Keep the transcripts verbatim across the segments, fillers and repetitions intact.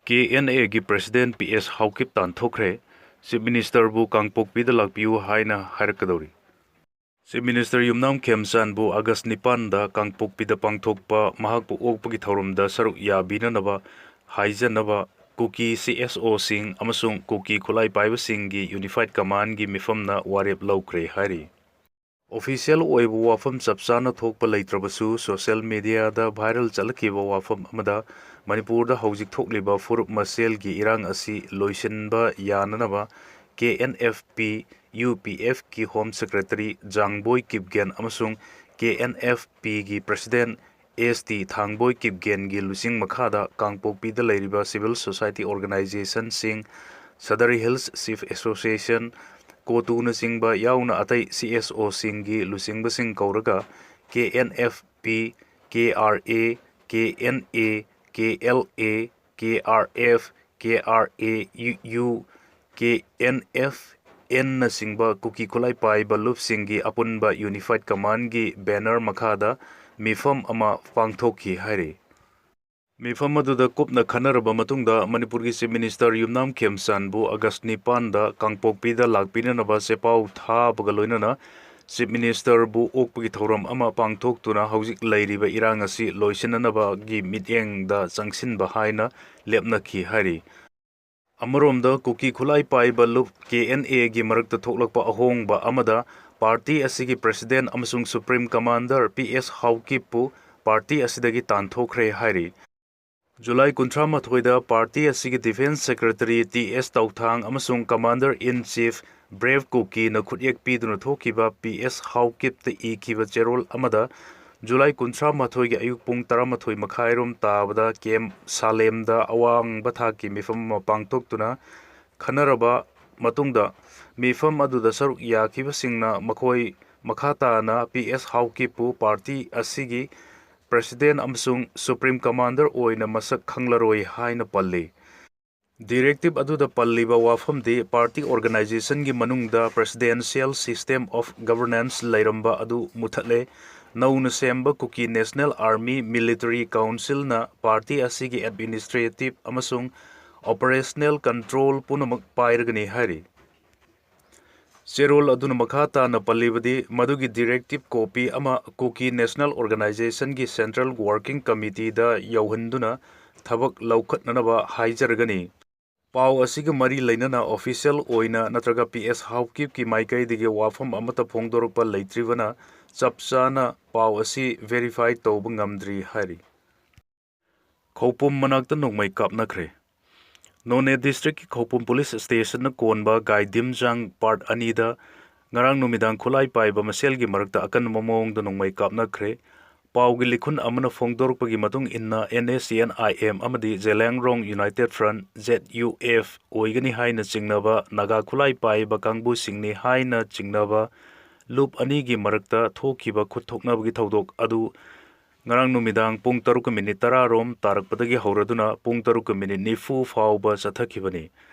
ꯀꯦ and ꯑꯦꯒꯤ president P S Haokip ꯇꯥꯟꯊꯣꯛꯈ꯭ꯔꯦ꯫ Chief ꯃꯤꯅꯤꯁꯇꯔꯕꯨ ꯀꯥꯡꯄꯣꯛꯄꯤꯗ ꯂꯥꯛꯄꯤꯌꯨ ꯍꯥꯏꯅ ꯍꯥꯏꯔꯛꯀꯗꯧꯔꯤ꯫ ꯆꯤꯐ ꯃꯤꯅꯤꯁꯇꯔ ꯌꯨꯝꯅꯥꯝ ꯈꯦꯝꯆꯥꯟꯕꯨ ꯑꯥꯒꯁ ꯅꯤꯄꯥꯟꯗ ꯀꯥꯡꯄꯣꯛꯄꯤꯗ ꯄꯥꯡꯊꯣꯛꯄ ꯃꯍꯥꯛꯄꯨ ꯑꯣꯛꯄꯒꯤ ꯊꯧꯔꯝꯗ ꯁꯔꯨꯛ ꯌꯥꯕꯤꯅꯅꯕ ꯍꯥꯏꯖꯅꯕ ꯀꯨꯀꯤ ꯁꯤ ꯑꯦꯁ ꯑꯣꯁꯤꯡ ꯑꯃꯁꯨꯡ ꯀꯨꯀꯤ ꯈꯨꯠꯂꯥꯏ ꯄꯥꯏꯕꯁꯤꯡꯒꯤ ꯌꯨꯅꯤꯐꯥꯏꯗ ꯀꯃꯥꯟꯒꯤ ꯃꯤꯐꯝꯅ ꯋꯥꯔꯦꯞ ꯂꯧꯈ꯭ꯔꯦ ꯍꯥꯏꯔꯤ꯫ ꯑꯣꯐꯤꯁꯤꯌꯦꯜ ꯑꯣꯏꯕ ꯋꯥꯐꯝ ꯆꯞ ꯆꯥꯅ ꯊꯣꯛꯄ ꯂꯩꯇ꯭ꯔꯕꯁꯨ, ꯁꯣꯁꯤꯌꯦꯜ ꯃꯤꯗꯤꯌꯥꯗ ꯚꯥꯏꯔꯦꯜ ꯆꯠꯂꯛꯈꯤꯕ ꯋꯥꯐꯝ ꯑꯃꯗ ꯃꯅꯤꯄꯨꯔꯗ ꯍꯧꯖꯤꯛ ꯊꯣꯛꯂꯤꯕ ꯐꯨꯔꯨꯞ ꯃꯁꯦꯜꯒꯤ ꯏꯔꯥꯡ ꯑꯁꯤ ꯂꯣꯏꯁꯤꯟꯕ ꯌꯥꯅꯅꯕ K N F P, U P ꯑꯦꯐꯀꯤ ꯍꯣꯝ ꯁꯦꯀ꯭ꯔꯦꯇꯔꯤ ꯖꯥꯡꯕꯣꯏ ꯀꯤꯞꯒꯦꯟ ꯑꯃꯁꯨꯡ ꯀꯦ ꯑꯦꯟ ꯑꯦꯐ ꯄꯤꯒꯤ ꯄ꯭ꯔꯦꯁꯤꯗꯦꯟ ꯑꯦꯁ ꯇꯤ ꯊꯥꯡꯕꯣꯏ ꯀꯤꯞꯒꯦꯟꯒꯤ ꯂꯨꯆꯤꯡ ꯃꯈꯥꯗ ꯀꯥꯡꯄꯣꯛꯄꯤꯗ ꯂꯩꯔꯤꯕ ꯁꯤꯚꯤꯜ ꯁꯣꯁꯥꯏꯇꯤ ꯑꯣꯔꯒꯅꯥꯏꯖꯦꯁꯟꯁꯤꯡ, ꯁꯗꯔ ꯍꯤꯜꯁ ꯆꯤꯐ ꯑꯦꯁꯣꯁꯤꯌꯦꯁꯟ, ꯀꯣꯇꯨꯅꯆꯤꯡꯕ ꯌꯥꯎꯅ ꯑꯇꯩ ꯁꯤ ꯑꯦꯁ ꯑꯣꯁꯤꯡꯒꯤ ꯂꯨꯆꯤꯡꯕꯁꯤꯡ ꯀꯧꯔꯒ K N F P, K R A, K N A, K L A, K R F, K R A U, K N F ꯑꯦꯟꯅꯆꯤꯡꯕ ꯀꯨꯀꯤ ꯈꯨꯠꯂꯥꯏ ꯄꯥꯏꯕ ꯂꯨꯞꯁꯤꯡꯒꯤ ꯑꯄꯨꯟꯕ ꯌꯨꯅꯤꯐꯥꯏꯗ ꯀꯃꯥꯟꯒꯤ ꯕꯦꯅꯔ ꯃꯈꯥꯗ ꯃꯤꯐꯝ ꯑꯃ ꯄꯥꯡꯊꯣꯛꯈꯤ ꯍꯥꯏꯔꯤ꯫ ꯃꯤꯐꯝ ꯑꯗꯨꯗ ꯀꯨꯞꯅ ꯈꯟꯅꯔꯕ ꯃꯇꯨꯡꯗ ꯃꯅꯤꯄꯨꯔꯒꯤ ꯆꯤꯐ ꯃꯤꯅꯤꯁꯇꯔ ꯌꯨꯝꯅꯥꯝ ꯈꯦꯝꯆꯥꯟꯕꯨ ꯑꯥꯒꯁ ꯅꯤꯄꯥꯟꯗ ꯀꯥꯡꯄꯣꯛꯄꯤꯗ ꯂꯥꯛꯄꯤꯅꯅꯕ ꯆꯦꯄꯥꯎ ꯊꯥꯕꯒ ꯂꯣꯏꯅꯅ ꯆꯤꯐ ꯃꯤꯅꯤꯁꯇꯔꯕꯨ ꯑꯣꯛꯄꯒꯤ ꯊꯧꯔꯝ ꯑꯃ ꯄꯥꯡꯊꯣꯛꯇꯨꯅ ꯍꯧꯖꯤꯛ ꯂꯩꯔꯤꯕ ꯏꯔꯥꯡ ꯑꯁꯤ ꯂꯣꯏꯁꯤꯟꯅꯅꯕꯒꯤ ꯃꯤꯠꯌꯦꯡꯗ ꯆꯪꯁꯤꯟꯕ ꯍꯥꯏꯅ ꯂꯦꯞꯅꯈꯤ ꯍꯥꯏꯔꯤ꯫ ꯑꯃꯔꯣꯝꯗ ꯀꯨꯀꯤ ꯈꯨꯠꯂꯥꯏ ꯄꯥꯏꯕ ꯂꯨꯞ ꯀꯦ ꯑꯦꯟ ꯑꯦꯒꯤ ꯃꯔꯛꯇ ꯊꯣꯛꯂꯛꯄ ꯑꯍꯣꯡꯕ ꯑꯃꯗ ꯄꯥꯔꯇꯤ ꯑꯁꯤꯒꯤ ꯄ꯭ꯔꯦꯁꯤꯗꯦꯟ ꯑꯃꯁꯨꯡ ꯁꯨꯄ꯭ꯔꯤꯝ ꯀꯃꯥꯟꯗꯔ ꯄꯤ ꯑꯦꯁ ꯍꯥꯎꯀꯤꯞꯄꯨ ꯄꯥꯔꯇꯤ ꯑꯁꯤꯗꯒꯤ ꯇꯥꯟꯊꯣꯛꯈ꯭ꯔꯦ ꯍꯥꯏꯔꯤ꯫ ꯖꯨꯂꯥꯏ ꯀꯨꯟꯊ꯭ꯔꯥ ꯃꯥꯊꯣꯏꯗ ꯄꯥꯔꯇꯤ ꯑꯁꯤꯒꯤ defence secretary T S Touthang ꯑꯃꯁꯨꯡ ꯀꯃꯥꯟꯗꯔ ꯏꯟ ꯆꯤꯐ ꯕ꯭ꯔꯦꯚ ꯀꯨꯀꯤꯅ ꯈꯨꯠꯌꯦꯛ ꯄꯤꯗꯨꯅ ꯊꯣꯛꯈꯤꯕ ꯄꯤ ꯑꯦꯁ ꯍꯥꯎꯀꯤꯞꯇ ꯏꯈꯤꯕ ꯆꯦꯔꯣꯜ ꯑꯃꯗ ꯖꯨꯂꯥꯏ ꯀꯨꯟꯊ꯭ꯔꯥ ꯃꯥꯊꯣꯏꯒꯤ ꯑꯌꯨꯛ ꯄꯨꯡ ꯇꯔꯥꯃꯥꯊꯣꯏ ꯃꯈꯥꯏꯔꯣꯝ ꯇꯥꯕꯗ ꯀꯦꯝ ꯁꯥꯂꯦꯝꯗ ꯑꯋꯥꯡꯕ ꯊꯥꯛꯀꯤ ꯃꯤꯐꯝ ꯑꯃ ꯄꯥꯡꯊꯣꯛꯇꯨꯅ ꯈꯟꯅꯔꯕ ꯃꯇꯨꯡꯗ ꯃꯤꯐꯝ ꯑꯗꯨꯗ ꯁꯔꯨꯛ ꯌꯥꯈꯤꯕꯁꯤꯡꯅ ꯃꯈꯣꯏ ꯃꯈꯥ ꯇꯥꯅ ꯄꯤ ꯑꯦꯁ ꯍꯥꯎꯀꯤꯞꯄꯨ ꯄꯥꯔꯇꯤ ꯑꯁꯤꯒꯤ ꯄ꯭ꯔꯦꯁꯤꯗꯦꯟ ꯑꯃꯁꯨꯡ ꯁꯨꯄ꯭ꯔꯤꯝ ꯀꯃꯥꯟꯗꯔ ꯑꯣꯏꯅ ꯃꯁꯛ ꯈꯪꯂꯔꯣꯏ ꯍꯥꯏꯅ ꯄꯜꯂꯤ꯫ ꯗꯤꯔꯦꯛꯇꯤꯚ ꯑꯗꯨꯗ ꯄꯜꯂꯤꯕ ꯋꯥꯐꯝꯗꯤ ꯄꯥꯔꯇꯤ ꯑꯣꯔꯒꯅꯥꯏꯖꯦꯁꯟꯒꯤ ꯃꯅꯨꯡꯗ presidential system of governance ꯂꯩꯔꯝꯕ ꯑꯗꯨ ꯃꯨꯊꯠꯂꯦ꯫ ꯅꯧꯅ ꯁꯦꯝꯕ ꯀꯨꯀꯤ ꯅꯦꯁꯅꯦꯜ ꯑꯥꯔꯃꯤ ꯃꯤꯂꯤꯇꯔꯤ ꯀꯥꯎꯟꯁꯤꯜꯅ ꯄꯥꯔꯇꯤ ꯑꯁꯤꯒꯤ ꯑꯦꯗꯃꯤꯅꯤꯁꯇ꯭ꯔꯦꯇꯤꯚ ꯑꯃꯁꯨꯡ ꯑꯣꯄꯔꯦꯁꯅꯦꯜ ꯀꯟꯇ꯭ꯔꯣꯜ ꯄꯨꯝꯅꯃꯛ ꯄꯥꯏꯔꯒꯅꯤ ꯍꯥꯏꯔꯤ꯫ ꯆꯦꯔꯣꯜ ꯑꯗꯨꯅ ꯃꯈꯥ ꯇꯥꯅ ꯄꯜꯂꯤꯕꯗꯤ, ꯃꯗꯨꯒꯤ ꯗꯤꯔꯦꯛꯇꯤꯚ ꯀꯣꯄꯤ ꯑꯃ ꯀꯨꯀꯤ ꯅꯦꯁꯅꯦꯜ ꯑꯣꯔꯒꯅꯥꯏꯖꯦꯁꯟꯒꯤ ꯁꯦꯟꯇ꯭ꯔꯦꯜ ꯋꯥꯔꯀꯤꯡ ꯀꯃꯤꯇꯤꯗ ꯌꯧꯍꯟꯗꯨꯅ ꯊꯕꯛ ꯂꯧꯈꯠꯅꯅꯕ ꯍꯥꯏꯖꯔꯒꯅꯤ꯫ ꯄꯥꯎ ꯑꯁꯤꯒ ꯃꯔꯤ ꯂꯩꯅꯅ ꯑꯣꯐꯤꯁꯤꯌꯦꯜ ꯑꯣꯏꯅ ꯅꯠꯇ꯭ꯔꯒ ꯄꯤ ꯑꯦꯁ ꯍꯥꯎꯀꯤꯞꯀꯤ ꯃꯥꯏꯀꯩꯗꯒꯤ ꯋꯥꯐꯝ ꯑꯃꯠꯇ ꯐꯣꯡꯗꯣꯔꯛꯄ ꯂꯩꯇ꯭ꯔꯤꯕꯅ ꯆꯞ ꯆꯥꯅ ꯄꯥꯎ ꯑꯁꯤ ꯚꯦꯔꯤꯐꯥꯏ ꯇꯧꯕ ꯉꯝꯗ꯭ꯔꯤ ꯍꯥꯏꯔꯤ꯫ ꯈꯧꯄꯨꯝ ꯃꯅꯥꯛꯇ ꯅꯣꯡꯃꯩ ꯀꯥꯞꯅꯈ꯭ꯔꯦ꯫ ꯅꯣꯅꯦ ꯗꯤꯁꯇ꯭ꯔꯤꯛꯀꯤ ꯈꯧꯄꯨꯝ ꯄꯨꯂꯤꯁ ꯁ꯭ꯇꯦꯁꯟꯅ ꯀꯣꯟꯕ ꯒꯥꯏꯗꯤꯝꯖꯥꯡ ꯄꯥꯔꯠ ꯑꯅꯤꯗ ꯉꯔꯥꯡ ꯅꯨꯃꯤꯗꯥꯡ ꯈꯨꯠꯂꯥꯏ ꯄꯥꯏꯕ ꯃꯁꯦꯜꯒꯤ ꯃꯔꯛꯇ ꯑꯀꯟꯕ ꯃꯑꯣꯡꯗ ꯅꯣꯡꯃꯩ ꯀꯥꯞꯅꯈ꯭ꯔꯦ꯫ ꯄꯥꯎꯒꯤ ꯂꯤꯈꯨꯟ ꯑꯑꯃꯅ ꯐꯣꯡꯗꯣꯔꯛꯄꯒꯤ ꯃꯇꯨꯡ ꯏꯟꯅ, and S C and I M ꯑꯃꯗꯤ Zeliangrong united front, Z U F, ꯑꯣꯏꯒꯅꯤ ꯍꯥꯏꯅ ꯆꯤꯡꯅꯕ ꯅꯥꯒꯥ ꯈꯨꯠꯂꯥꯏ ꯄꯥꯏꯕ ꯀꯥꯡꯕꯨꯁꯤꯡꯅꯤ ꯍꯥꯏꯅ ꯆꯤꯡꯅꯕ ꯂꯨꯞ ꯑꯅꯤꯒꯤ ꯃꯔꯛꯇ ꯊꯣꯛꯈꯤꯕ ꯈꯨꯠ ꯊꯣꯛꯅꯕꯒꯤ ꯊꯧꯗꯣꯛ ꯑꯗꯨ ꯉꯔꯥꯡ ꯅꯨꯃꯤꯗꯥꯡ ꯄꯨꯡ ꯇꯔꯨꯛꯀ ꯃꯤꯅꯤꯠ ꯇꯔꯥ ꯔꯣꯝ ꯇꯥꯔꯛꯄꯗꯒꯤ ꯍꯧꯔꯗꯨꯅ ꯄꯨꯡ ꯇꯔꯨꯛꯀ ꯃꯤꯅꯤꯠ ꯅꯤꯐꯨ ꯐꯥꯎꯕ ꯆꯠꯊꯈꯤꯕꯅꯤ꯫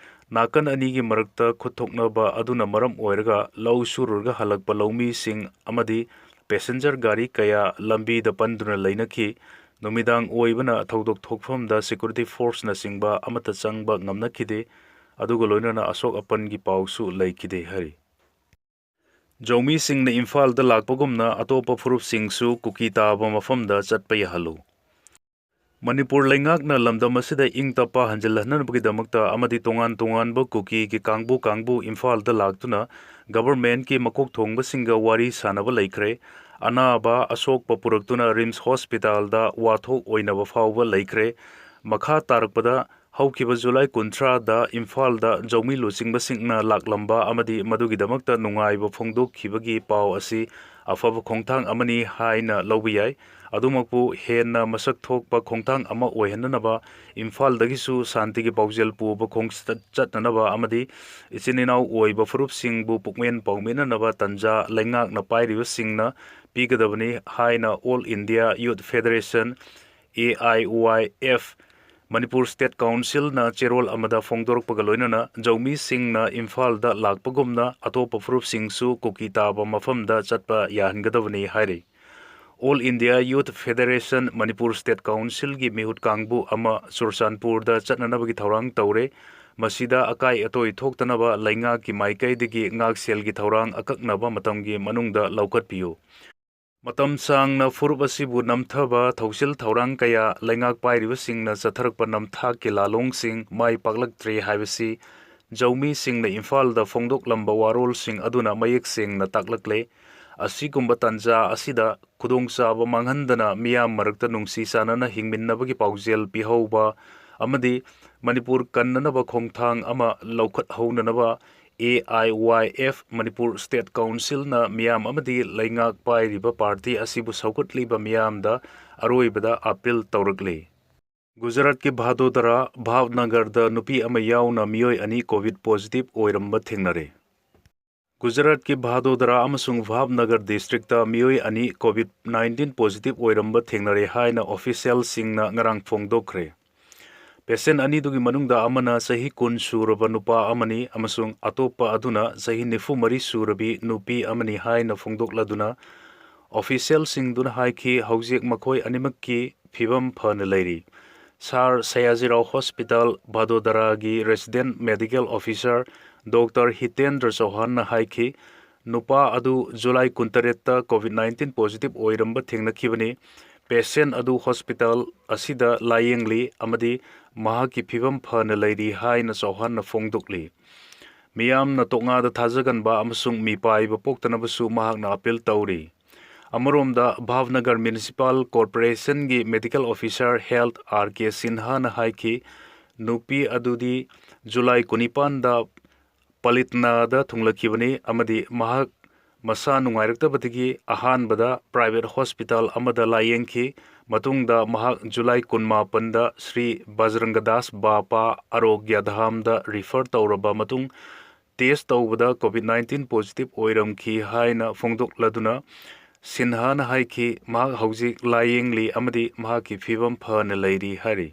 ꯅꯥꯀꯟ ꯑꯅꯤꯒꯤ ꯃꯔꯛꯇ ꯈꯨꯠ ꯊꯣꯛꯅꯕ ꯑꯗꯨꯅ ꯃꯔꯝ ꯑꯣꯏꯔꯒ ꯂꯧ ꯁꯨꯔꯨꯔꯒ ꯍꯜꯂꯛꯄ ꯂꯧꯃꯤꯁꯤꯡ ꯑꯃꯗꯤ ꯄꯦꯁꯦꯟꯖꯔ ꯒꯥꯔꯤ ꯀꯌꯥ ꯂꯝꯕꯤꯗ ꯄꯟꯗꯨꯅ ꯂꯩꯅꯈꯤ꯫ ꯅꯨꯃꯤꯗꯥꯡ ꯑꯣꯏꯕꯅ ꯊꯧꯗꯣꯛ ꯊꯣꯛꯐꯝꯗ ꯁꯦꯀ꯭ꯌꯨꯔꯤꯇꯤ ꯐꯣꯔꯁꯅꯆꯤꯡꯕ ꯑꯃꯠꯇ ꯆꯪꯕ ꯉꯝꯅꯈꯤꯗꯦ꯫ ꯑꯗꯨꯒ ꯂꯣꯏꯅꯅ ꯑꯁꯣꯛ ꯑꯄꯟꯒꯤ ꯄꯥꯎꯁꯨ ꯂꯩꯈꯤꯗꯦ ꯍꯥꯏꯔꯤ꯫ ꯖꯧꯃꯤꯁꯤꯡꯅ ꯏꯝꯐꯥꯜꯗ ꯂꯥꯛꯄꯒꯨꯝꯅ ꯑꯇꯣꯞꯄ ꯐꯨꯔꯨꯞꯁꯤꯡꯁꯨ ꯀꯨꯀꯤ ꯇꯥꯕ ꯃꯐꯝꯗ ꯆꯠꯄ ꯌꯥꯍꯜꯂꯨ꯫ ꯃꯅꯤꯄꯨꯔ ꯂꯩꯉꯥꯛꯅ ꯂꯝꯗꯝ ꯑꯁꯤꯗ ꯏꯪ ꯇꯞꯄ ꯍꯟꯖꯤꯜꯍꯟꯅꯕꯒꯤꯗꯃꯛꯇ ꯑꯃꯗꯤ ꯇꯣꯉꯥꯟ ꯇꯣꯉꯥꯟꯕ ꯀꯨꯀꯤꯒꯤ ꯀꯥꯡꯕꯨ ꯀꯥꯡꯕꯨ ꯏꯝꯐꯥꯜꯗ ꯂꯥꯛꯇꯨꯅ ꯒꯚꯔꯟꯃꯦꯟꯠꯀꯤ ꯃꯀꯣꯛ ꯊꯣꯡꯕꯁꯤꯡꯒ ꯋꯥꯔꯤ ꯁꯥꯅꯕ ꯂꯩꯈ꯭ꯔꯦ꯫ ꯑꯅꯥꯕ ꯑꯁꯣꯛꯄ ꯄꯨꯔꯛꯇꯨꯅ ꯔꯤꯝꯁ ꯍꯣꯁꯄꯤꯇꯥꯜꯗ ꯋꯥꯊꯣꯛ ꯑꯣꯏꯅꯕ ꯐꯥꯎꯕ ꯂꯩꯈ꯭ꯔꯦ꯫ ꯃꯈꯥ ꯇꯥꯔꯛꯄꯗ ꯍꯧꯈꯤꯕ ꯖꯨꯂꯥꯏ ꯀꯨꯟꯊ꯭ꯔꯥꯗ ꯏꯝꯐꯥꯜꯗ ꯖꯧꯃꯤ ꯂꯨꯆꯤꯡꯕꯁꯤꯡꯅ ꯂꯥꯛꯂꯝꯕ ꯑꯃꯗꯤ ꯃꯗꯨꯒꯤꯗꯃꯛꯇ ꯅꯨꯡꯉꯥꯏꯕ ꯐꯣꯡꯗꯣꯛꯈꯤꯕꯒꯤ ꯄꯥꯎ ꯑꯁꯤ ꯑꯐꯕ ꯈꯣꯡꯊꯥꯡ ꯑꯃꯅꯤ ꯍꯥꯏꯅ ꯂꯧꯕ ꯌꯥꯏ꯫ ꯑꯗꯨꯃꯛꯄꯨ ꯍꯦꯟꯅ ꯃꯁꯛ ꯊꯣꯛꯄ ꯈꯣꯡꯊꯥꯡ ꯑꯃ ꯑꯣꯏꯍꯟꯅꯅꯕ ꯏꯝꯐꯥꯜꯗꯒꯤꯁꯨ ꯁꯥꯟꯇꯤꯒꯤ ꯄꯥꯎꯖꯦꯜ ꯄꯨꯕ ꯈꯣꯡꯆꯠ ꯆꯠꯅꯅꯕ ꯑꯃꯗꯤ ꯏꯆꯤꯟ ꯏꯅꯥꯎ ꯑꯣꯏꯕ ꯐꯨꯔꯨꯞꯁꯤꯡꯕꯨ ꯄꯨꯛꯃꯦꯟ ꯄꯥꯎꯃꯤꯟꯅꯅꯕ ꯇꯟꯖꯥ ꯂꯩꯉꯥꯛꯅ ꯄꯥꯏꯔꯤꯕꯁꯤꯡꯅ ꯄꯤꯒꯗꯕꯅꯤ ꯍꯥꯏꯅ All India Youth Federation, A I Y F, Manipur State ꯀꯥꯎꯟꯁꯤꯜꯅ ꯆꯦꯔꯣꯜ ꯑꯃꯗ ꯐꯣꯡꯗꯣꯔꯛꯄꯒ ꯂꯣꯏꯅꯅ ꯖꯧꯃꯤꯁꯤꯡꯅ ꯏꯝꯐꯥꯜꯗ ꯂꯥꯛꯄꯒꯨꯝꯅ ꯑꯇꯣꯞꯄ ꯐꯨꯔꯨꯞꯁꯤꯡꯁꯨ ꯀꯨꯀꯤ ꯇꯥꯕ ꯃꯐꯝꯗ ꯆꯠꯄ ꯌꯥꯍꯟꯒꯗꯕꯅꯤ ꯍꯥꯏꯔꯤ꯫ All India Youth Federation Manipur State Councilꯒꯤ ꯃꯤꯍꯨꯠ ꯀꯥꯡꯕꯨ ꯑꯃ ꯆꯨꯔꯆꯥꯟꯄꯨꯔꯗ ꯆꯠꯅꯅꯕꯒꯤ ꯊꯧꯔꯥꯡ ꯇꯧꯔꯦ꯫ ꯃꯁꯤꯗ ꯑꯀꯥꯏ ꯑꯇꯣꯏ ꯊꯣꯛꯇꯅꯕ ꯂꯩꯉꯥꯛꯀꯤ ꯃꯥꯏꯀꯩꯗꯒꯤ ꯉꯥꯛꯁꯦꯜꯒꯤ ꯊꯧꯔꯥꯡ ꯑꯀꯛꯅꯕ ꯃꯇꯝꯒꯤ ꯃꯅꯨꯡꯗ ꯂꯧꯈꯠꯄꯤꯌꯨ꯫ ꯃꯇꯝ ꯁꯥꯡꯅ ꯐꯨꯔꯨꯞ ꯑꯁꯤꯕꯨ ꯅꯝꯊꯕ ꯊꯧꯁꯤꯜ ꯊꯧꯔꯥꯡ ꯀꯌꯥ ꯂꯩꯉꯥꯛ ꯄꯥꯏꯔꯤꯕꯁꯤꯡꯅ ꯆꯠꯊꯔꯛꯄ ꯅꯝꯊꯥꯛꯀꯤ ꯂꯥꯂꯣꯡꯁꯤꯡ ꯃꯥꯏ ꯄꯥꯛꯂꯛꯇ꯭ꯔꯦ ꯍꯥꯏꯕꯁꯤ ꯖꯧꯃꯤꯁꯤꯡꯅ ꯏꯝꯐꯥꯜꯗ ꯐꯣꯡꯗꯣꯛꯂꯝꯕ ꯋꯥꯔꯣꯜꯁꯤꯡ ꯑꯗꯨꯅ ꯃꯌꯦꯛ ꯁꯦꯡꯅ ꯇꯥꯛꯂꯛꯂꯦ꯫ ꯑꯁꯤꯒꯨꯝꯕ ꯇꯥꯟꯖꯥ ꯑꯁꯤꯗ ꯈꯨꯗꯣꯡꯆꯥꯕ ꯃꯥꯡꯍꯟꯗꯅ ꯃꯤꯌꯥꯝ ꯃꯔꯛꯇ ꯅꯨꯡꯁꯤ ꯆꯥꯟꯅꯅ ꯍꯤꯡꯃꯤꯟꯅꯕꯒꯤ ꯄꯥꯎꯖꯦꯜ ꯄꯤꯍꯧꯕ ꯑꯃꯗꯤ ꯃꯅꯤꯄꯨꯔ ꯀꯟꯅꯅꯕ ꯈꯣꯡꯊꯥꯡ ꯑꯃ ꯂꯧꯈꯠꯍꯧꯅꯅꯕ A I Y F Manipur State Councilꯅ ꯃꯤꯌꯥꯝ ꯑꯃꯗꯤ ꯂꯩꯉꯥꯛ ꯄꯥꯏꯔꯤꯕ ꯄꯥꯔꯇꯤ ꯑꯁꯤꯕꯨ ꯁꯧꯒꯠꯂꯤꯕ ꯃꯤꯌꯥꯝꯗ ꯑꯔꯣꯏꯕꯗ ꯑꯥꯄꯤꯜ ꯇꯧꯔꯛꯂꯤ꯫ ꯒꯨꯖꯔꯥꯠꯀꯤ ꯚꯥꯗꯣꯗꯔꯥ ꯚꯥꯕꯅꯒꯔꯗ ꯅꯨꯄꯤ ꯑꯃ ꯌꯥꯎꯅ ꯃꯤꯑꯣꯏ ꯑꯅꯤ ꯀꯣꯚꯤꯗ ꯄꯣꯖꯤꯇꯤꯚ ꯑꯣꯏꯔꯝꯕ ꯊꯦꯡꯅꯔꯦ꯫ ꯒꯨꯖꯔꯥꯠꯀꯤ ꯚꯥꯗꯣꯗꯔꯥ ꯑꯃꯁꯨꯡ ꯚꯥꯕꯅꯒꯔ ꯗꯤꯁꯇ꯭ꯔꯤꯛꯇ ꯃꯤꯑꯣꯏ ꯑꯅꯤ ꯀꯣꯚꯤꯗ ꯅꯥꯏꯟꯇꯤꯟ ꯄꯣꯖꯤꯇꯤꯚ ꯑꯣꯏꯔꯝꯕ ꯊꯦꯡꯅꯔꯦ ꯍꯥꯏꯅ ꯑꯣꯐꯤꯁꯤꯌꯦꯜꯁꯤꯡꯅ ꯉꯔꯥꯡ ꯐꯣꯡꯗꯣꯛꯈ꯭ꯔꯦ꯫ ꯄꯦꯁꯦꯟ ꯑꯅꯤꯗꯨꯒꯤ ꯃꯅꯨꯡꯗ ꯑꯃꯅ ꯆꯍꯤ ꯀꯨꯟ ꯁꯨꯔꯕ ꯅꯨꯄꯥ ꯑꯃꯅꯤ ꯑꯃꯁꯨꯡ ꯑꯇꯣꯞꯄ ꯑꯗꯨꯅ ꯆꯍꯤ ꯅꯤꯐꯨ ꯃꯔꯤ ꯁꯨꯔꯕꯤ ꯅꯨꯄꯤ ꯑꯃꯅꯤ ꯍꯥꯏꯅ ꯐꯣꯡꯗꯣꯛꯂꯗꯨꯅ, ꯑꯣꯐꯤꯁꯤꯌꯦꯜꯁꯤꯡꯗꯨꯅ ꯍꯥꯏꯈꯤ, ꯍꯧꯖꯤꯛ ꯃꯈꯣꯏ ꯑꯅꯤꯃꯛꯀꯤ ꯐꯤꯕꯝ ꯐꯅ ꯂꯩꯔꯤ꯫ ꯁꯥꯔ ꯁꯌꯥꯖꯤꯔꯥꯎ ꯍꯣꯁꯄꯤꯇꯥꯜ ꯚꯥꯗꯣꯗꯔꯥꯒꯤ resident medical officer doctor Hitendra ꯆꯧꯍꯥꯟꯅ ꯍꯥꯏꯈꯤ, ꯅꯨꯄꯥ ꯑꯗꯨ ꯖꯨꯂꯥꯏ ꯀꯨꯟꯇꯔꯦꯠꯇ ꯀꯣꯚꯤꯗ ꯅꯥꯏꯟꯇꯤꯟ ꯄꯣꯖꯤꯇꯤꯚ ꯑꯣꯏꯔꯝꯕ ꯊꯦꯡꯅꯈꯤꯕꯅꯤ꯫ ꯄꯦꯁꯦꯟ ꯑꯗꯨ ꯍꯣꯁꯄꯤꯇꯥꯜ ꯑꯁꯤꯗ ꯂꯥꯌꯦꯡꯂꯤ ꯑꯃꯗꯤ ꯃꯍꯥꯛꯀꯤ ꯐꯤꯕꯝ ꯐꯅ ꯂꯩꯔꯤ ꯍꯥꯏꯅ ꯆꯧꯍꯥꯟꯅ ꯐꯣꯡꯗꯣꯛꯂꯤ꯫ ꯃꯤꯌꯥꯝꯅ ꯇꯣꯛꯉꯥꯗ ꯊꯥꯖꯒꯟꯕ ꯑꯃꯁꯨꯡ ꯃꯤꯄꯥꯏꯕ ꯄꯣꯛꯇꯅꯕꯁꯨ ꯃꯍꯥꯛꯅ ꯑꯥꯄꯤꯜ ꯇꯧꯔꯤ꯫ ꯑꯃꯔꯣꯝꯗ, ꯚꯥꯕꯅꯒꯔ ꯃ꯭ꯌꯨꯅꯤꯁꯤꯄꯥꯜ ꯀꯣꯔꯄꯣꯔꯦꯁꯟꯒꯤ medical officer health R K ꯁꯤꯟꯍꯥꯅ ꯍꯥꯏꯈꯤ, ꯅꯨꯄꯤ ꯑꯗꯨꯗꯤ ꯖꯨꯂꯥꯏ ꯀꯨꯟꯅꯤꯄꯥꯟꯗ ꯄꯂꯤꯠꯅꯥꯗ ꯊꯨꯡꯂꯈꯤꯕꯅꯤ ꯑꯃꯗꯤ ꯃꯍꯥꯛ ꯃꯁꯥ ꯅꯨꯡꯉꯥꯏꯔꯛꯇꯕꯗꯒꯤ ꯑꯍꯥꯟꯕꯗ ꯄ꯭ꯔꯥꯏꯚꯦꯠ ꯍꯣꯁꯄꯤꯇꯥꯜ ꯑꯃꯗ ꯂꯥꯌꯦꯡꯈꯤ꯫ ꯃꯇꯨꯡꯗ ꯃꯍꯥꯛ ꯖꯨꯂꯥꯏ ꯀꯨꯟꯃꯥꯄꯟꯗ ꯁ꯭ꯔꯤ ꯕꯖꯔꯪꯒꯗꯥꯁ ꯕꯥꯄꯥ ꯑꯔꯣꯒ꯭ꯌ ꯙꯥꯝꯗ ꯔꯤꯐꯔ ꯇꯧꯔꯕ ꯃꯇꯨꯡ, ꯇꯦꯁ ꯇꯧꯕꯗ ꯀꯣꯚꯤꯗ ꯅꯥꯏꯟꯇꯤꯟ ꯄꯣꯖꯤꯇꯤꯚ ꯑꯣꯏꯔꯝꯈꯤ ꯍꯥꯏꯅ ꯐꯣꯡꯗꯣꯛꯂꯗꯨꯅ, ꯁꯤꯟꯍꯥꯅ ꯍꯥꯏꯈꯤ, ꯃꯍꯥꯛ ꯍꯧꯖꯤꯛ ꯂꯥꯌꯦꯡꯂꯤ ꯑꯃꯗꯤ ꯃꯍꯥꯛꯀꯤ ꯐꯤꯕꯝ ꯐꯅ ꯂꯩꯔꯤ ꯍꯥꯏꯔꯤ꯫